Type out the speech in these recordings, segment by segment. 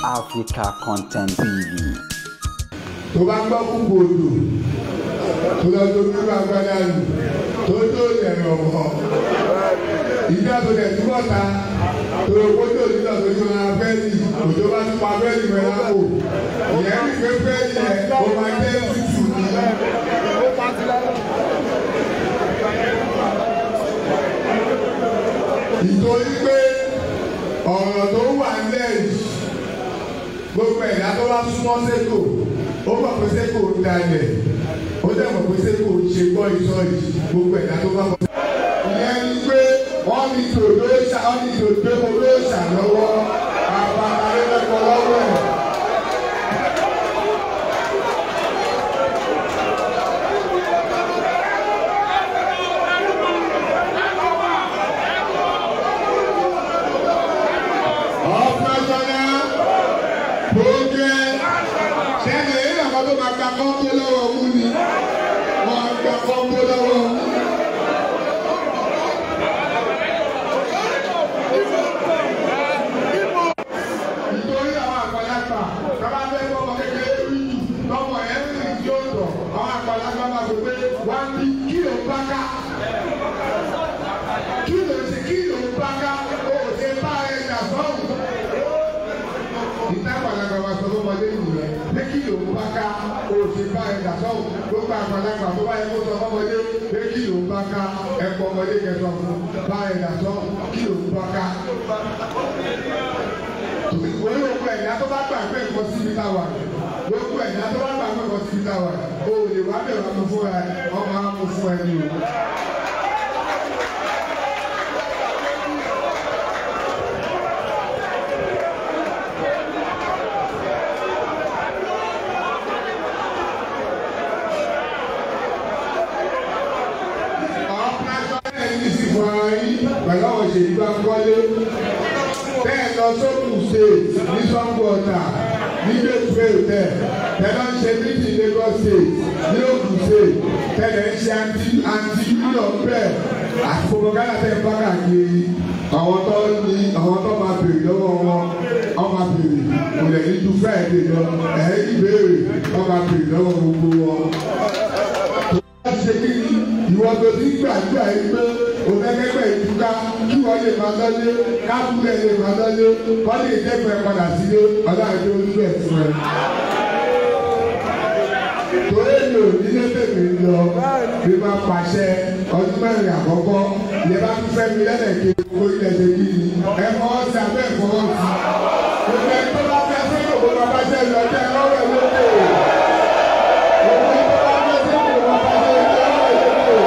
Africa Content TV. Tó bá gbọ́ kúkú odò tó lọ tó dúró agbádá lù tó tó lẹ̀rọ̀ mọ́ ìdí àtòlẹ̀ túbọ̀ ta tó lọ kó tó nílò tó tó máa fẹ́ẹ̀lì òjò bá tún pa fẹ́ẹ̀lì mọ́ lápò ìyẹn ní pé fẹ́ẹ̀lì yẹn ó máa jẹ́ tútù ní. Ìtorí pé ọ̀rọ̀ tó wà lẹ́yìn gbogbo ẹ̀dá tó bá súnmọ́ sẹ́kò ó mọ̀ pé sẹ́kò ń dalẹ̀ ó dẹ̀ mọ̀ pé sẹ́kò ń ṣe gbọ́ ìsọ yìí gbogbo ẹ̀dá tó bá mọ̀. Ìyẹn ni pé wọ́n ní tòdó wọ́n ní tòdó olóòṣà lọ́wọ́ àbàtà lẹ́kọ̀ọ́ lọ́wọ́ ẹ̀. Kọ́ńbó lọ́wọ́ mú ni wọ́n á gba kọ́ńbó lọ́wọ́ mú. Nítorí àwọn àgbàlagbà bàbá fẹ́ fọmọ kékeré rí jù lọ́mọ ẹ̀ ń rìn tí ó tọ̀ àwọn àgbàlagbà máa sọ pé wá ní kí ló ń bá ká kí ló ń ṣe kí ló ń bá ká ó ṣe bá ẹ jà sọ́hùn. Ìta àgbàlagbà máa sọ fọmọdé nìyẹn pé kí ló ń bá ká o ṣe bá ẹ dà sọ́hùn gbogbo àgbàlagbà tó bá yẹ kó sọ fọmọdé pé kí ló ń bá ká ẹ̀kọ́ ọmọdé kẹsàn fún bá ẹ dà sọ́hùn kí ló ń bá ká. Orí gbogbo ẹ̀dá tó bá gbàgbé nǹkan síbi táwa gbogbo ẹ̀dá tó bá gbàgbé nǹkan síbi táwa o lè wá bẹ̀rẹ̀ ọmọ fún ẹ ọmọ á mú fún ẹ ní o. Pẹ̀lú àwọn òṣèlú bá ń kọ́lé bẹ́ẹ̀ lọ sókùn state ní Sango Ọ̀tà ní Gateway Hotel tẹ́lẹ̀ ń ṣe meeting Lagos State ní Ogun State tẹ́lẹ̀ ń ṣe anti union bẹ́ẹ̀ àti propaganda tẹ́ ń bá káàkiri àwọn tó ní àwọn tó máa béèrè lọ́wọ́ wọn wọ́n máa béèrè kò lè ní ju Friday lọ ẹ̀ ìbéèrè wọ́n máa béèrè lọ́wọ́ gbogbo wọn. Ṣe kí ìwọ tó ti gbàdúrà yìí pé òfẹ́kẹ́gbẹ́ ìtúká kí wọ́n lè máa lọ́lé káàkiri lè máa lọ́lé wọ́n lè dẹ́kun ẹ padà sílé ọlọ́run tó ń bẹ̀ fún ẹ. Torí èlò nílé tèmi lọ bí máa pàṣẹ ọdún mẹ́rin àkọ́kọ́ ìyẹn bá tún fẹ́ mi lẹ́lẹ̀kẹ́ kó ilẹ̀ ṣe kí ni ẹ fọwọ́ sí abẹ́ ìfọwọ́ sí. Gbogbo ẹni tó bá fẹ́ sí kòkó máa bá ṣe lọ jẹ́ lọ́wọ́ ẹ̀ lókè. Gbogbo ẹni tó bá fẹ́ sí kòkó máa bá ṣe lọ jẹ́ lọ́wọ́ ẹ̀ lókè.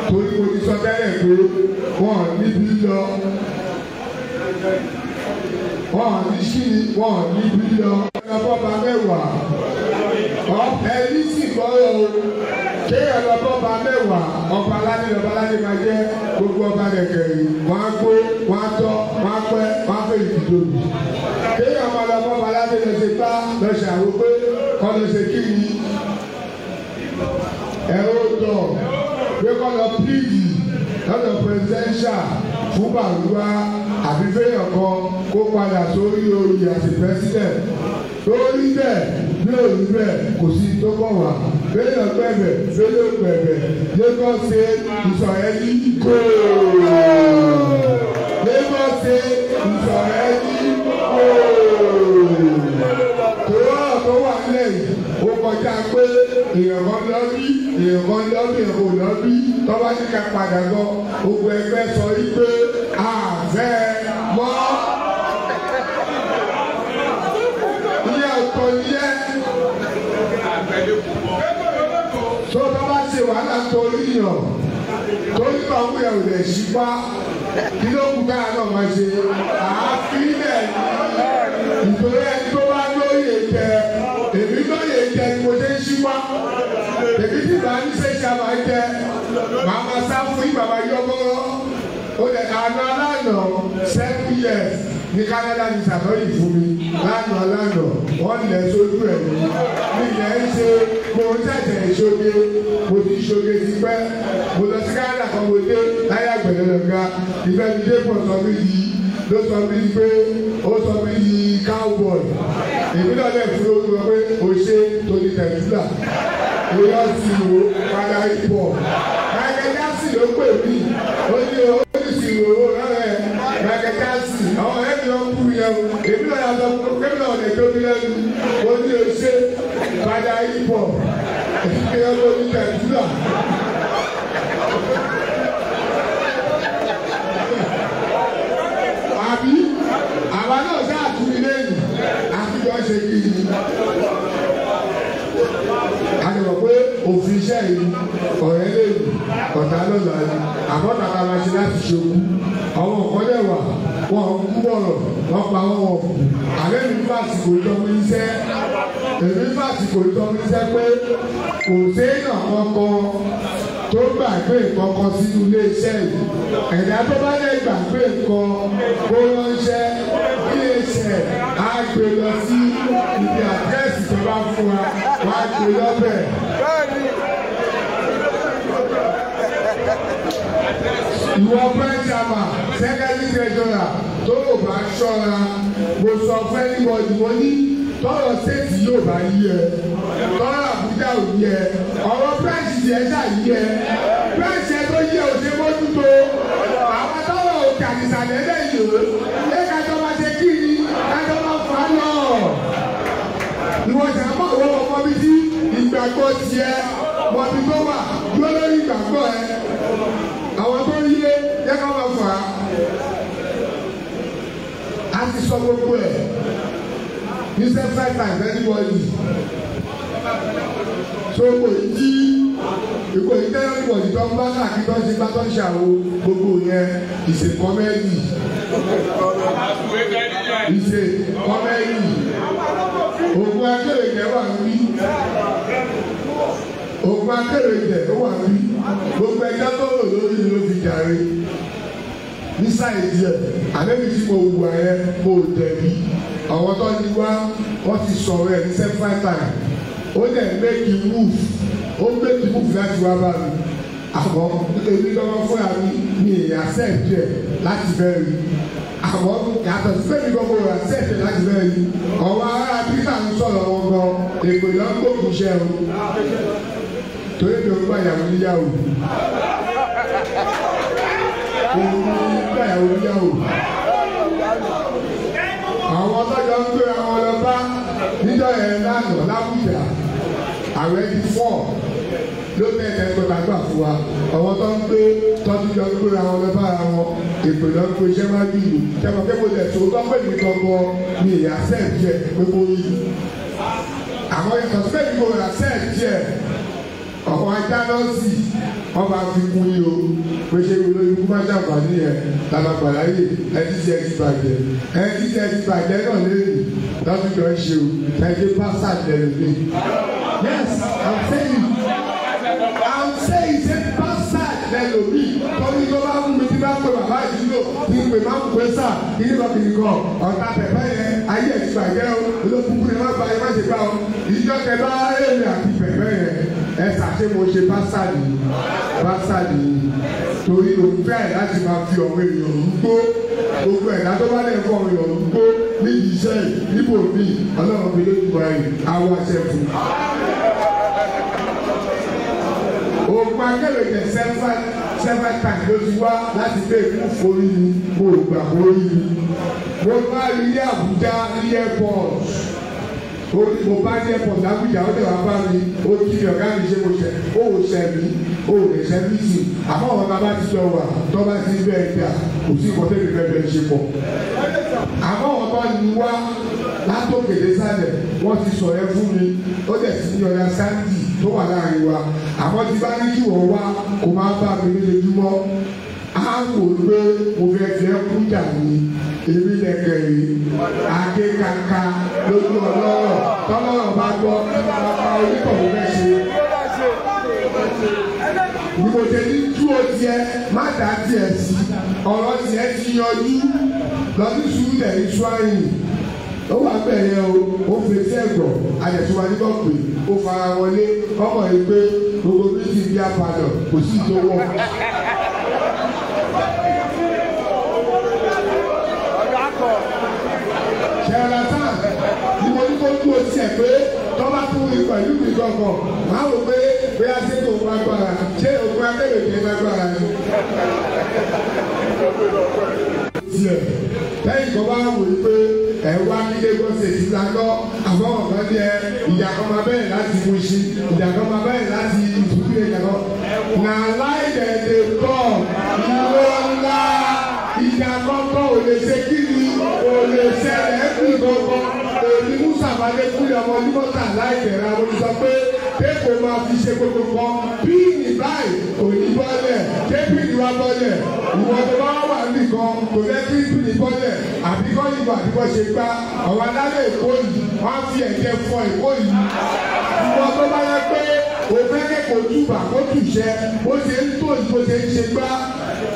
Torí mo ti sọ tẹ́lẹ̀ pé wọ́n níbi lọ wọ́n ní sí wọ́n níbi lọ. Ọlọ́bọ̀ba mẹ́wàá ẹni sì gbọ́rọ̀ o kéèyàn lọ́bọ̀ba mẹ́wàá ọba aládé lọ́ba aládé máa jẹ́ gbogbo ọba kẹ̀kẹ́ wọ́n á gbó wọ́n á tọ́ wọ́n á pẹ́ wọ́n á fẹ́ ìdìdòbì. Kéèyàn máa lọ́bọ̀ba aládé lọ ṣe bá lọ ṣàwó pé kọ́ lọ ṣe kí ni ẹ̀rọ tọ̀ pé kọ́ lọ píìlì lọ́dọ̀ presidential fún Bàrúwá àbí fẹ́yàn kan kó padà sórí oyè àti president lórí bẹ́ẹ̀ bí òrí bẹ́ẹ̀ kò sí tó kọ̀ wá fẹ́yàn gbẹ̀bẹ̀ fẹ́yàn gbẹ̀bẹ̀ Lagos State is already go Lagos State is already go tó wà tó wà lẹ́yìn ó kọjá pé èèyàn kan lọ bí èèyàn kan lọ bí èèyàn kò lọ bí tọ́ba ní ká padà lọ gbogbo ẹgbẹ́ sọ wípé àfẹ́ mọ́. Ilé ọ̀tọ̀ nìyẹn. Tó tọ́ba ṣe wàhálà torí yàn torí kan wúyẹ̀ ò lè ṣípá kí ló kù káà náà máa ṣe àáfín lẹ̀ nítorí ẹni tó bá lóye jẹ èmi lóye jẹ ni mo ṣe ń ṣípá. Èmi tí màá ní ṣe ṣe máa jẹ, màá máa sá fún yín, màá máa yọ bọ́rọ́. Ó lẹ̀ àná lánàá 7 years ní Canada ní sàtọ́yì fún mi lánàá lánàá wọ́n lẹ̀ sójú ẹ̀ ní. Mi yẹn ń ṣe mo ń ṣẹ̀ṣẹ̀ ṣoge, mo ti ṣoge ti pẹ́. Mo lọ sí Canada kan mo dé láyé àgbẹ̀lẹ̀ lọ́gá. Ìfẹ́ mi dé pọ̀ sọ mí di ló sọ mí di pé ó sọ mí di cowboy. Èmi náà lè fún lórúkọ pé o ṣe Tony Tẹ̀túlà. Ìyá sì wò padà ipò. Michael Jackson ló pè mí. Ó ní o ó sì wò ó rẹ̀ Michael Jackson. Àwọn ọ̀rẹ́ mi lọ kú yẹn o. Èmi náà yà sọ pé mi náà lè tóbi lẹ́nu. Ó ní o ṣe padà ipò. Ìyá Tony Tẹ̀túlà. Àbí àwa náà ṣáà tún ilé yìí àfijọ́ ṣe kí ni. A ti mọ̀ pé òfin iṣẹ́ yìí ọ̀rẹ́ lè wù ọ̀tá lọ́la ni àmọ́ tàbá máa ṣe láti ṣokú. Àwọn nǹkan dẹ̀ wà wọ́n kú bọ̀rọ̀ wọ́n pa wọ́n wọ̀ kù. Àlẹ́ mi fàsìkò ìtọ́mú iṣẹ́ èmi fàsìkò ìtọ́mú iṣẹ́ pé kò séèyàn kankan tó gbàgbé nǹkan sínú ilé iṣẹ́ yìí. Ẹ̀dá tó bá lè gbàgbé nǹkan kó ránṣẹ́ ilé iṣẹ́ á gbé lọ sí ibi àdírẹ́sì tó bá fún wa wá gbé lọ́bẹ̀. Ìwọ pẹ́ńtàmà sẹ́kẹ́tì tẹ̀sọ́rà tó o bá ṣọ́ra mo sọ fún anybody mo ní tọrọ stéètì yóò bá yí ẹ tọrọ Àbújá ò yí ẹ ọ̀rọ̀ pẹ́ǹsì ẹ ṣáà yí ẹ pẹ́ǹsì ẹ tó yí ẹ ò ṣe mójútó àwọn tọrọ òkè àdìsàlẹ̀ lẹ́yìn o ṣé kájọ máa ṣe kí ni kájọ máa fà á lọ. Ìwọ ṣàmọ́ ìwọ ọmọ mi sí ìgbàgbọ́ tiẹ̀ mọ̀bí tó wà dúró lórí ìgbàgbọ́ ẹ àwọn tó yé yẹ ká máa fà á. A ti sọ gbogbo ẹ̀ ní several times anybody so kò yí ìkò yí tẹ́lẹ̀ anybody tó ń bá káàkiri tó ń ṣe bá tó ń ṣàwo gbogbo yẹn ìṣe kọ́mẹ́dì ìṣe kọ́mẹ́dì ògùn akérèjẹ wà níbí ògùn akérèjẹ ó wà níbí gbogbo ẹjọ́ tó rò lórí ló fi jàre ní sáìdì ẹ̀ àlẹ́bí tí mo wù ẹ́ mo jẹ̀bi àwọn tó ní wá wọ́n ti sọ̀rọ̀ ẹ̀ ní several times ó dẹ̀ make move ó make move láti wá bá mi àmọ́ èmi lọ́wọ́ fúnra mi mi ì accept ẹ̀ láti fẹ́ rí àmọ́ yàtọ̀ sí pé mi gbọ́ mo accept ẹ̀ láti fẹ́ rí ọ̀wọ́ ará Peter ń sọ̀rọ̀ wọn gan èpè lọ́ ń gbókùn iṣẹ́ o torí mi ò gbà ìyàwó níyàwó òun gbà ìyàwó níyàwó àwọn ọlọ́jọ́ ń gbé àwọn lọ bá níjọ́ yẹn lánàá lábùjá àwẹ̀ ti fọ́ ló tẹ̀lé ẹgbẹ́ gbàgbà fún wa àwọn tó ń gbé tọ́jú jọ ń gbé àwọn lọ bá ara wọn èpè lọ ń gbé iṣẹ́ wá bí ìlú jẹ́pọ̀ pé mo lẹ̀ tó tọ́ pé mi gangan ni ìyá sẹ́ẹ̀dì ẹ̀ pé mo yí àwọn ìtàn sí pé mi kò rà sẹ́ẹ̀dì ẹ̀ ọ̀pọ̀ ajá náà sì wọ́n máa fi kún yín o pé ṣé olórí kú má ṣàǹfààní yẹn làbàgbàlá yè ẹtí tí ẹ ti bàjẹ́ ẹtí tí ẹ ti bàjẹ́ náà lẹ́yìn lọ́dún tó ń ṣe o ẹtí pásá lẹ́nu mi. Yes, I'm saying I'm saying ṣé pásá lẹ́nu mi torí tó bá mú mi tí bá pè bàbá ìdúró tí pè má pè sà kí ní bàbá mi kọ ọ̀tá pẹ̀pẹ́ yẹn ayé ẹ̀ ti bàjẹ́ o olókùnkùn ni má ba ẹ má ṣe gbá o ìjọ tẹ bá èrè àti pẹ̀pẹ́ yẹn ẹ ṣàṣe mo ṣe pásá nìyí pásá nìyí torí òun fẹ́ láti máa fi ọ̀rọ̀ èèyàn rúgbó gbogbo ẹ̀dá tó bá lè fọ ọ̀rọ̀ èèyàn rúgbó nídìí iṣẹ́ yìí níbo mi ọlọ́run fi lójú wa yìí àwọn àṣẹ fún un. Ògùn akérèjẹ seven times ló ti wá láti gbé ikú forí mi mo gbà forí mi. Mo bá rí ní Àbújá ní airport mo bá ní airport l'Àbújá ó dẹ̀ wá bá mi ó kí mi ọ̀gá mi ṣe mo ṣe ó ò ṣẹ mi ó ò lè ṣẹ mí sí àmọ́ àwọn bàbá ti jọ wà tó bá ti bẹ́ẹ̀ dà kò sí nǹkan tẹ́lẹ̀ bẹ́ẹ̀ bẹ́ẹ̀ ṣe pọ̀. Àmọ́ àwọn bá ní wá látòkè désàlẹ̀ wọ́n ti sọ ẹ fún mi ó dẹ̀ sí ní ọ̀dà sáńdì tó wà láàrin wa àmọ́ tí bá ní kí wọ́n wá kó máa bá mi lójoojúmọ́ á wò pé mo fẹ́ fi ẹ́ kú jà ní èmi lẹ́kẹ̀rẹ́ akékaka lójú ọlọ́rọ̀ tọ́lọ́rọ̀ bá gbọ́ bàbá onítọ̀ mo fẹ́ ṣe. Ni mo ṣe ní dúró tiẹ̀ má dá tiẹ̀ sí ọ̀rọ̀ tiẹ̀ ti yanjú lọ́dún sùúrù lẹ̀ ní ṣúáyìn ó wà bẹ́ẹ̀ o ó fèsì ẹ̀gbọ̀n àjẹsíwá nígbà pé ó fara wọlé ọmọ yìí pé gbogbo bí ti di apàdàn kò sí ìtòwọ́. Ṣẹ̀rọ̀tàn ni mo ní kó dúró tiẹ̀ pé tọ́ba tún rí pẹ̀lú mi gbọ̀ngàn máa wò pé bóyá ṣé kò lágbára ṣé òkú akérèké lágbára ni. Tiẹ̀ lẹ́yìn tó bá wò ó pé ẹ̀ wá ní Lagos State la lọ àbọ̀wọ̀ kan ní ẹ ìjà kan máa bẹ̀rẹ̀ láti Mushin ìjà kan máa bẹ̀rẹ̀ láti ìtúbílẹ̀ ìjà kan. Nà láì dẹ̀dẹ̀ kọ́ ìwọ ńlá ìjà kọ́kọ́ ò lè ṣe kí ni ò lè ṣẹlẹ̀ ẹ́ kú gbọ̀ngàn èmi Musa Balẹ̀kúlẹ̀ ọmọ onímọ̀tà láì bẹ̀rẹ̀ àwọn olùsọ pé dépò máa fi ṣe gbogbo kan píìnì báyìí kò ní bọ́lẹ̀ ṣé píìnì wa bọ́lẹ̀ ìwọ tó bá wà nìkan kò fẹ́ kí píìnì bọ́lẹ̀ àbí kọ́ ìbò àbí kọ́ ṣe gbá àwọn alálẹ̀ Èkó yìí wọ́n á fi ẹ̀jẹ̀ fọ Èkó yìí ìwọ tó bá yẹ pé o fẹ́ kẹ́kọ̀ọ́ túbà kó tùṣẹ́ bó ṣe ń tó bó ṣe ń ṣe gbá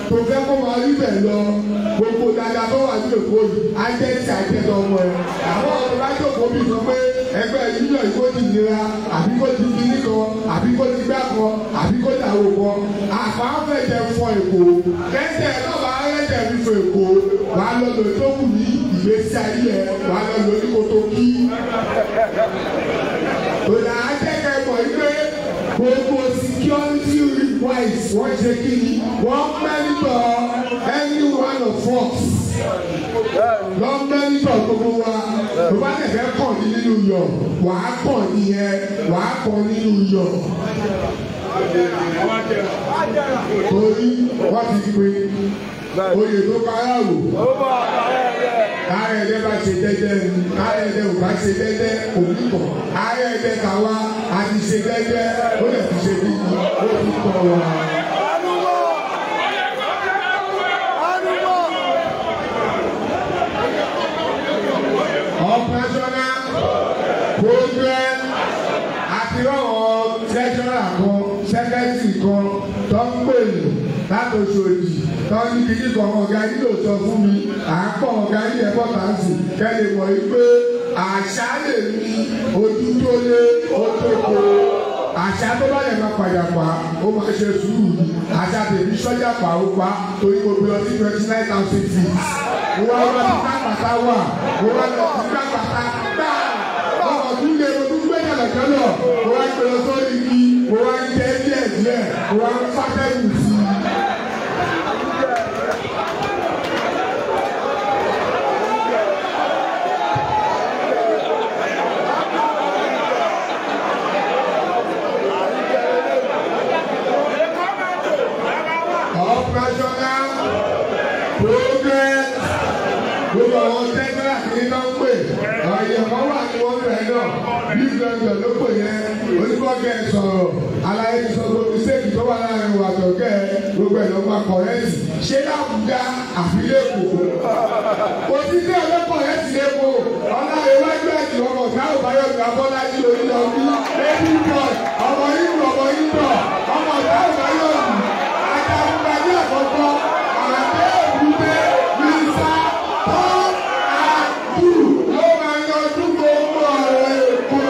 tó fẹ́ kó máa rí bẹ̀ lọ gbogbo dáadáa tó wà ní Èkó yìí á jẹ́ ti àjẹsọ ọmọ ẹ àwọn ọ̀rọ̀ bá jókòó bí sọ pé ẹgbẹ́ yíyọ ìkó ti nira àbí kó ti fi nìkan àbí kó ti gbá kan àbí kó dàwó kan àfàáfẹ̀jẹ̀ fọ Èkó kẹ́sẹ̀ lọ́ba arẹ́jẹ̀ mi fọ Èkó wàá lọ lò tó kù ní ìgbésí ayé ẹ wàá lọ lò ní kótó kí. Tòlà ajẹ́kẹ̀ mọ̀ pé gbogbo security wise wọ́n ṣe kí ni wọ́n mẹ́nitọ̀ any one of us lọ mẹ́nitọ̀ gbogbo wa tó bá lè fẹ́ kàn ní nínú yọ̀ wàá kàn ní ẹ wàá kàn nínú yọ̀ torí wọ́n ti pin oyè tó kára wò kára ẹ̀dẹ́ bá ṣe dẹ́dẹ́ kára ẹ̀dẹ́ ò bá ṣe dẹ́dẹ́ òní kọ̀ kára ẹ̀dẹ́ tàwa a ti ṣe dẹ́dẹ́ ó lè fi ṣe bí ó ti kọ̀ wá. Operational progress àti ọ̀rọ̀ treasurer kan secretary kan tó ń pè ní látòṣòdì tó ń ní kíní kan ọ̀gá yìí ló sọ fún mi à ń pọ̀ ọ̀gá yìí ẹ̀kọ́ tà ń sìn kẹ́lẹ́ mọ̀ yìí pé àṣà lè ní ojú tó lé ó tó ko àṣà tó bá lè máa padà pa ó máa ṣe sùúrù ni àṣà tèmi sọ́jà pa ó pa torí mo bí lọ sí 29,000 feet wọ́n lọ sí kápátá wà wọ́n lọ sí kápátá gbà ọkọ̀ tún lé mo tún gbé jàlọ̀jọ́lọ̀ mo wá gbé lọ sórí igi mo wá ń jẹ díẹ̀ díẹ̀ mo wá ń fàtẹ́gùn sí i. Operational progress gbogbo àwọn tẹ́gbẹ́rà kìíní náà ń pè ọ̀yẹ̀ kan wà ní wọ́n bẹ̀rẹ̀ náà bí gbẹ̀ngàn ló pè yẹn onígbọ̀gẹ̀ sọ̀rọ̀ aláyé ti sọ gbogbo mistake tó wà láàrin wà tọ̀gẹ́ gbogbo ẹ̀ ló máa kọ̀rẹ́tì ṣé l'Àbújá àfi l'Èkó kò sí sí ọ̀dọ́ kọ̀rẹ́tì l'Èkó ọ̀nà ìwájú ẹ̀jì ọmọ sáà báyọ̀ ní Abọ́lájí Oríyọmí baby boy ọmọ yìí ọmọ yìí bọ̀ ọmọ sáà báyọ̀ ní ajagunpadé àkọ́kọ́ àdé òkúté mísà tọ́ àdù ló máa yanjú gbogbo ọ̀rọ̀ Èkó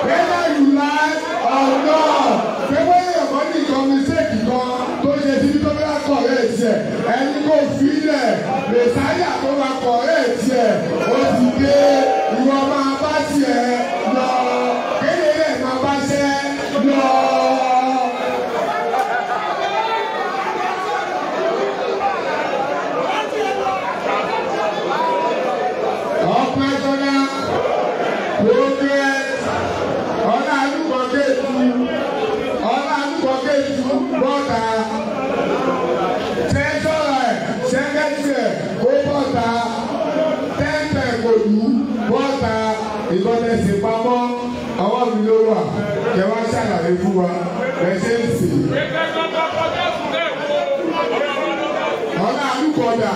whether you like or not pé bóyá ẹ̀kọ́ ní nǹkan mistake kan tó ṣe síbi tó bá correct ẹ̀ ẹni kò filẹ̀ mẹ̀sáyà tó máa correct ẹ̀ ó ti dé ìwọ máa bá tiẹ̀ lọ kéde rẹ̀ máa bá ṣẹ́ lọ. Operational progress ọlá àlùkò kéètù ọlá àlùkò kéètù bọ́ta tẹ́sọ̀rọ̀ ẹ̀ sẹ́kẹ́tì ẹ̀ kó bọ́ta tẹ́ńtẹ̀ kò lù bọ́ta ìkọ́tẹ̀sì pamọ́ ọwọ́ mi ló wà kẹ wá ṣàlàyé fún wa ẹ ṣe ń sè. Ọlá àlùkò ọ̀dà.